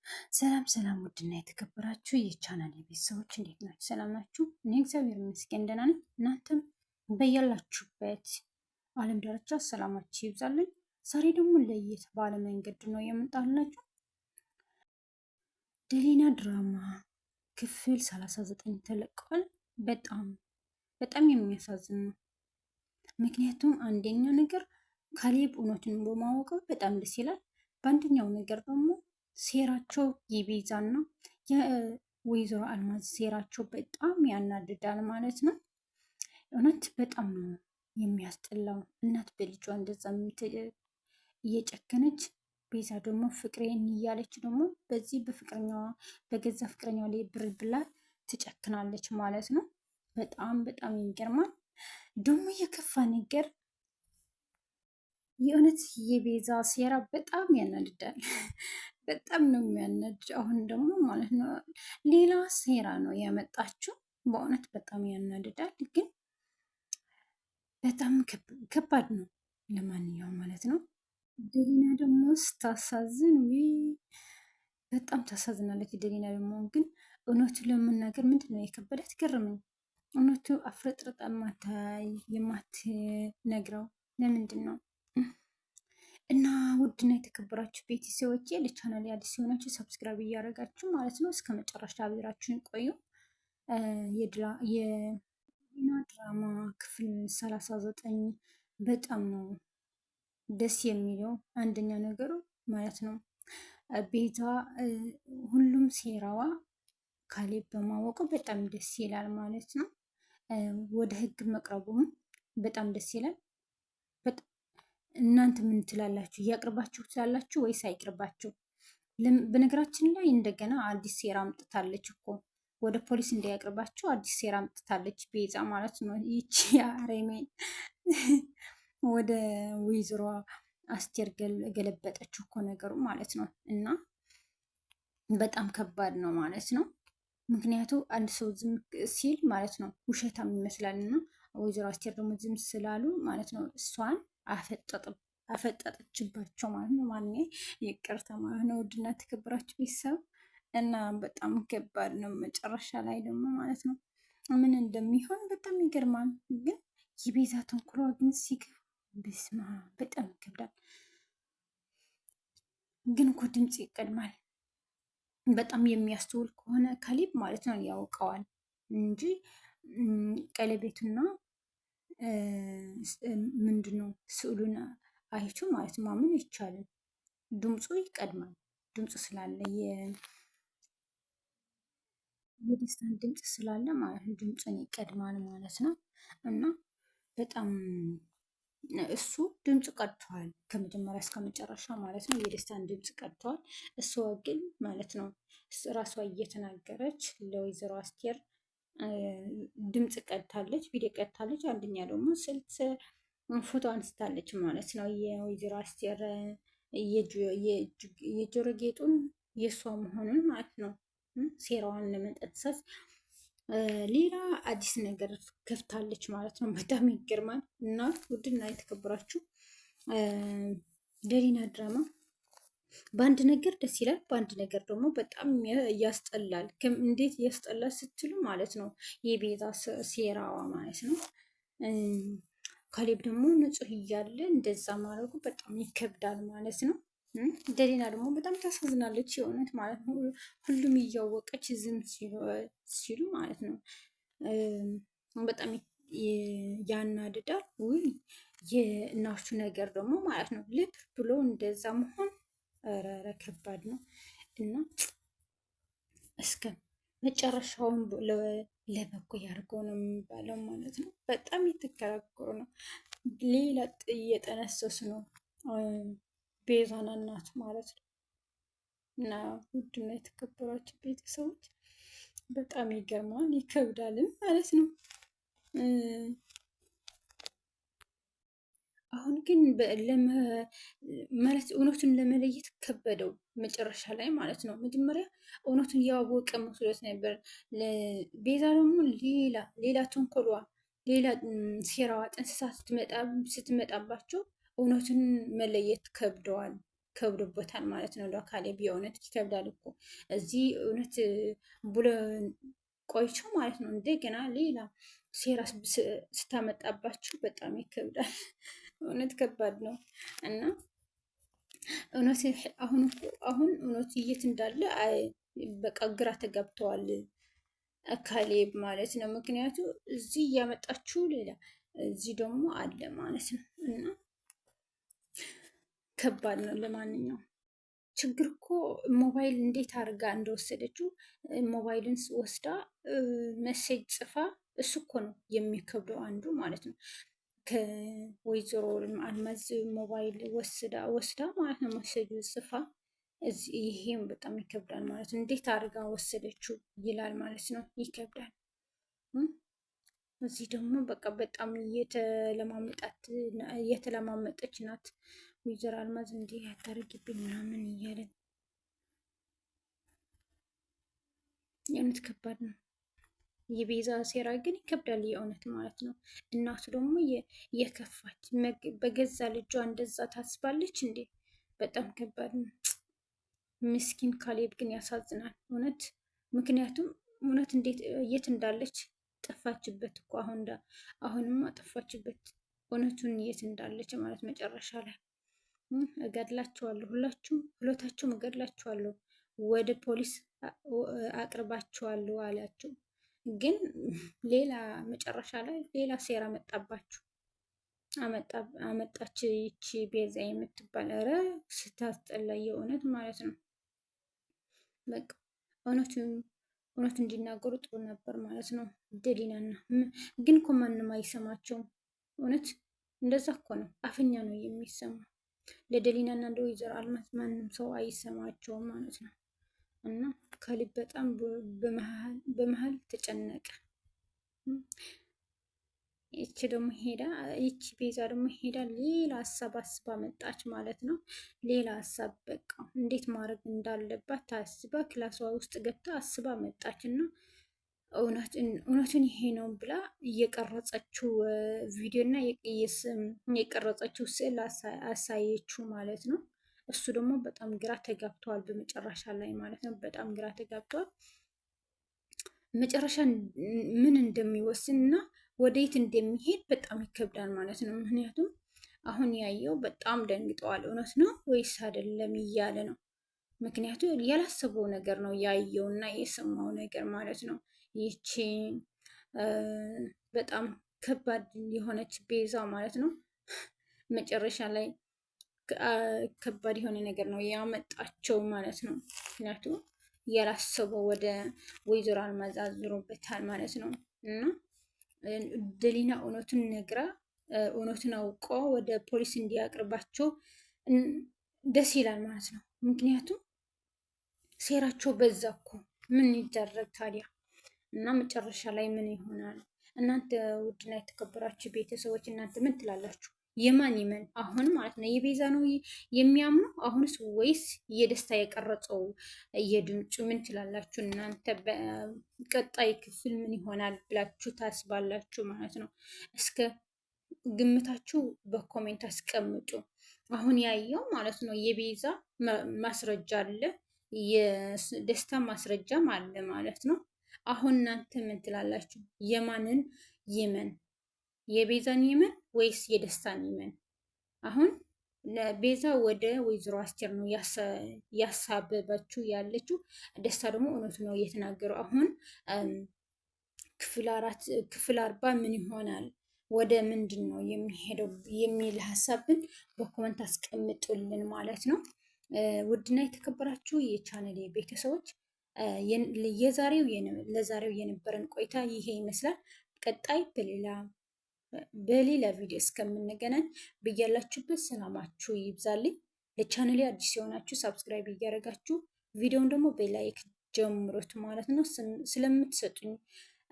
ሰላም ሰላም፣ ውድና የተከበራችሁ የቻናል የቤተሰቦች እንዴት ናችሁ? ሰላም ናችሁ? እኔ እግዚአብሔር ይመስገን ደህና ነኝ። እናንተም በያላችሁበት ዓለም ዳርቻ ሰላማችሁ ይብዛልኝ። ዛሬ ደግሞ ለየት ባለ መንገድ ነው የምንጣላችሁ። ደሊና ድራማ ክፍል 39 ተለቋል። በጣም በጣም የሚያሳዝን ነው። ምክንያቱም አንደኛ ነገር ካሌብ እውነቱን በማወቁ በጣም ደስ ይላል። በአንደኛው ነገር ደግሞ ሴራቸው የቤዛና የወይዘሮ አልማዝ ሴራቸው በጣም ያናድዳል ማለት ነው። እውነት በጣም ነው የሚያስጠላው። እናት በልጇ እንደዛ እየጨከነች ቤዛ ደግሞ ፍቅሬን እያለች ደግሞ በዚህ በፍቅረኛዋ በገዛ ፍቅረኛዋ ላይ ብር ብላ ትጨክናለች ማለት ነው። በጣም በጣም ይገርማል። ደግሞ የከፋ ነገር የእውነት የቤዛ ሴራ በጣም ያናድዳል። በጣም ነው የሚያናድድ። አሁን ደግሞ ማለት ነው ሌላ ሴራ ነው ያመጣችው። በእውነት በጣም ያናድዳል፣ ግን በጣም ከባድ ነው። ለማንኛውም ማለት ነው ደሊና ደግሞ ስታሳዝን በጣም ታሳዝናለች። ደሊና ደግሞ ግን እውነቱ ለመናገር ምንድን ነው የከበዳት ገረመኝ። እውነቱ አፍረጥርጣ የማትነግረው ለምንድን ነው? እና ውድና የተከበራችሁ ቤተሰቦቼ ለቻናል አዲስ ሲሆናችሁ subscribe እያደረጋችሁ ማለት ነው እስከ መጨረሻ አብራችሁን ቆዩ። የደሊና ድራማ ክፍል 39 በጣም ነው ደስ የሚለው። አንደኛ ነገሩ ማለት ነው ቤዛ ሁሉም ሴራዋ ካሌብ በማወቁ በጣም ደስ ይላል ማለት ነው። ወደ ህግ መቅረቡም በጣም ደስ ይላል። እናንተ ምን ትላላችሁ? እያቅርባችሁ ትላላችሁ ወይስ አይቅርባችሁ? በነገራችን ላይ እንደገና አዲስ ሴራ አምጥታለች እኮ ወደ ፖሊስ እንዳያቅርባችሁ አዲስ ሴራ አምጥታለች ቤዛ ማለት ነው። ይቺ አሬሜን ወደ ወይዘሮ አስቴር ገለበጠችው እኮ ነገሩ ማለት ነው። እና በጣም ከባድ ነው ማለት ነው። ምክንያቱ አንድ ሰው ዝም ሲል ማለት ነው ውሸታም ይመስላል። እና ወይዘሮ አስቴር ደግሞ ዝም ስላሉ ማለት ነው እሷን አፈጠጠችባቸው ማለት ነው። ማን ይቅርታ ማለት ነው። ውድና ተከብራችሁ ቤተሰብ እና በጣም ከባድ ነው። መጨረሻ ላይ ደግሞ ማለት ነው ምን እንደሚሆን በጣም ይገርማል። ግን የቤዛ ተንኮሏ ግን ሲገባ ብስማ በጣም ይከብዳል። ግን እኮ ድምፅ ይቀድማል። በጣም የሚያስተውል ከሆነ ካሌብ ማለት ነው ያውቀዋል እንጂ ቀለቤቱና ምንድነው ስዕሉን አይቶ ማለት ማመን አይቻልም። ድምፁ ይቀድማል። ድምፁ ስላለ የደስታን ድምፅ ስላለ ማለት ነው ድምፁን ይቀድማል ማለት ነው። እና በጣም እሱ ድምፅ ቀድተዋል ከመጀመሪያ እስከ መጨረሻ ማለት ነው። የደስታን ድምፅ ቀድተዋል። እሷ ግን ማለት ነው ራሷ እየተናገረች ለወይዘሮ አስቴር ድምፅ ቀድታለች፣ ቪዲዮ ቀድታለች። አንደኛ ደግሞ ስልት ፎቶ አንስታለች ማለት ነው። የወይዘሮ አስቴር የጆሮ ጌጡን የእሷ መሆኑን ማለት ነው። ሴራዋን ለመጠንሰስ ሌላ አዲስ ነገር ከፍታለች ማለት ነው። በጣም ይገርማል። እና ውድና የተከበራችሁ ደሊና ድራማ በአንድ ነገር ደስ ይላል፣ በአንድ ነገር ደግሞ በጣም ያስጠላል። እንዴት ያስጠላል ስትሉ ማለት ነው የቤዛ ሴራዋ ማለት ነው። ካሌብ ደግሞ ንጹሕ እያለ እንደዛ ማድረጉ በጣም ይከብዳል ማለት ነው። ደሊና ደግሞ በጣም ታሳዝናለች የእውነት ማለት ነው። ሁሉም እያወቀች ዝም ሲሉ ማለት ነው በጣም ያናድዳል። ውይ የእናቱ ነገር ደግሞ ማለት ነው ልብ ብሎ እንደዛ መሆን ኧረ ከባድ ነው እና እስከ መጨረሻውን ለበጎ ያድርገው ነው የሚባለው ማለት ነው። በጣም የተከራከሩ ነው። ሌላ እየጠነሰሱ ነው ቤዛን እናት ማለት ነው። እና ውድና የተከበራችሁ ቤተሰቦች በጣም ይገርማል ይከብዳልም ማለት ነው። አሁን ግን ማለት እውነቱን ለመለየት ከበደው መጨረሻ ላይ ማለት ነው። መጀመሪያ እውነቱን ያወቀ መስሎት ነበር። ቤዛ ደግሞ ሌላ ሌላ ተንኮሏ፣ ሌላ ሴራዋ ጥንስሳ ስትመጣባቸው እውነቱን መለየት ከብደዋል። ከብዶበታል ማለት ነው። ለካሌብ የእውነት ይከብዳል እኮ እዚህ እውነት ብሎ ቆይቶ ማለት ነው። እንደገና ሌላ ሴራ ስታመጣባችሁ በጣም ይከብዳል። እውነት ከባድ ነው እና እውነት አሁን አሁን እውነት የት እንዳለ በቃ ግራ ተጋብተዋል ካሌብ ማለት ነው። ምክንያቱ እዚህ እያመጣችሁ ሌላ እዚህ ደግሞ አለ ማለት ነው እና ከባድ ነው። ለማንኛውም ችግር እኮ ሞባይል እንዴት አድርጋ እንደወሰደችው ሞባይልን ወስዳ message ጽፋ እሱ እኮ ነው የሚከብደው አንዱ ማለት ነው። ከወይዘሮ አልማዝ ሞባይል ወስዳ ወስዳ ማለት ነው message ጽፋ ይሄም በጣም ይከብዳል ማለት ነው። እንዴት አድርጋ ወሰደችው ይላል ማለት ነው። ይከብዳል። እዚህ ደግሞ በቃ በጣም እየተለማመጠች ናት ወይዘሮ አልማዝ እንዲህ ያታረጊብኝ ምናምን እያለ የእውነት ከባድ ነው። የቤዛ ሴራ ግን ይከብዳል የእውነት ማለት ነው። እናቱ ደግሞ የከፋች በገዛ ልጇ እንደዛ ታስባለች እንዴ! በጣም ከባድ ነው። ምስኪን ካሌብ ግን ያሳዝናል እውነት። ምክንያቱም እውነት እንዴት የት እንዳለች ጠፋችበት እኮ አሁን አሁንማ ጠፋችበት እውነቱን የት እንዳለች ማለት መጨረሻ ላይ እገድላቸዋለሁ፣ ሁላችሁም ሁለታችሁም እገድላቸዋለሁ፣ ወደ ፖሊስ አቅርባቸዋለሁ አላቸው። ግን ሌላ መጨረሻ ላይ ሌላ ሴራ መጣባችሁ አመጣች ይቺ ቤዛ የምትባል ኧረ ስታስጠላ የእውነት ማለት ነው። በቃ እውነቱን እውነት እንዲናገሩ ጥሩ ነበር ማለት ነው። ደሊናና ግን እኮ ማንም አይሰማቸውም። እውነት እንደዛ እኮ ነው፣ አፍኛ ነው የሚሰማ። ለደሊናና ለወይዘሮ አልማዝ ማንም ሰው አይሰማቸውም ማለት ነው። እና ካሌብ በጣም በመሀል ተጨነቀ። ይቺ ደግሞ ሄዳ ይቺ ቤዛ ደግሞ ሄዳ ሌላ ሀሳብ አስባ መጣች ማለት ነው። ሌላ ሀሳብ በቃ እንዴት ማድረግ እንዳለባት ታስባ ክላሷ ውስጥ ገብታ አስባ መጣች እና እውነቱን ይሄ ነው ብላ እየቀረጸችው ቪዲዮ እና የቀረጸችው ስዕል አሳየችው ማለት ነው። እሱ ደግሞ በጣም ግራ ተጋብተዋል፣ በመጨረሻ ላይ ማለት ነው። በጣም ግራ ተጋብተዋል። መጨረሻ ምን እንደሚወስን እና ወደየት እንደሚሄድ በጣም ይከብዳል ማለት ነው። ምክንያቱም አሁን ያየው በጣም ደንግጠዋል። እውነት ነው ወይስ አይደለም እያለ ነው። ምክንያቱም ያላሰበው ነገር ነው ያየው እና የሰማው ነገር ማለት ነው። ይቺ በጣም ከባድ የሆነች ቤዛ ማለት ነው። መጨረሻ ላይ ከባድ የሆነ ነገር ነው ያመጣቸው ማለት ነው። ምክንያቱም ያላሰበው ወደ ወይዘሮ አልማዝ አዙሮበታል ማለት ነው እና ደሊና እውነቱን ነግራ እውነቱን አውቆ ወደ ፖሊስ እንዲያቅርባቸው ደስ ይላል ማለት ነው። ምክንያቱም ሴራቸው በዛ እኮ ምን ይደረግ ታዲያ? እና መጨረሻ ላይ ምን ይሆናል? እናንተ ውድና የተከበራችሁ ቤተሰቦች እናንተ ምን ትላላችሁ? የማን ይመን አሁን ማለት ነው? የቤዛ ነው የሚያምኑ አሁንስ ወይስ የደስታ የቀረጸው የድምፁ? ምን ትላላችሁ እናንተ? በቀጣይ ክፍል ምን ይሆናል ብላችሁ ታስባላችሁ ማለት ነው? እስከ ግምታችሁ በ comment አስቀምጡ። አሁን ያየው ማለት ነው የቤዛ ማስረጃ አለ፣ የደስታ ማስረጃም አለ ማለት ነው። አሁን እናንተ ምን ትላላችሁ? የማንን ይመን? የቤዛን ይመን ወይስ የደስታን ይመን? አሁን ቤዛ ወደ ወይዘሮ አስቴር ነው ያሳበበችው ያለችው። ደስታ ደግሞ እውነቱ ነው እየተናገረው። አሁን ክፍል 40 ምን ይሆናል ወደ ምንድን ነው የሚሄደው የሚል ሀሳብን በ comment አስቀምጡልን ማለት ነው። ውድና የተከበራችሁ የቻነሌ ቤተሰቦች የዛሬው ለዛሬው የነበረን ቆይታ ይሄ ይመስላል። ቀጣይ በሌላ ቪዲዮ እስከምንገናኝ ብያላችሁበት ሰላማችሁ ይብዛልኝ። ለቻነሌ አዲስ የሆናችሁ subscribe እያደረጋችሁ ቪዲዮውን ደግሞ በ like ጀምሩት ማለት ነው። ስለምትሰጡኝ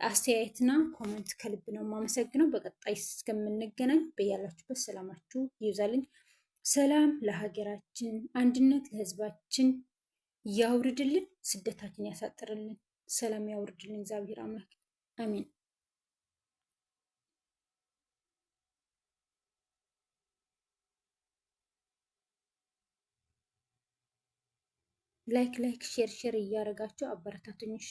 አስተያየትና comment ከልብ ነው የማመሰግነው። በቀጣይ እስከምንገናኝ በያላችሁበት ሰላማችሁ ይብዛልኝ። ሰላም ለሀገራችን፣ አንድነት ለሕዝባችን ያውርድልን፣ ስደታችን ያሳጥርልን፣ ሰላም ያውርድልን እግዚአብሔር አምላክ አሜን። Like like share share እያደረጋችሁ አበረታቱኝ እሺ።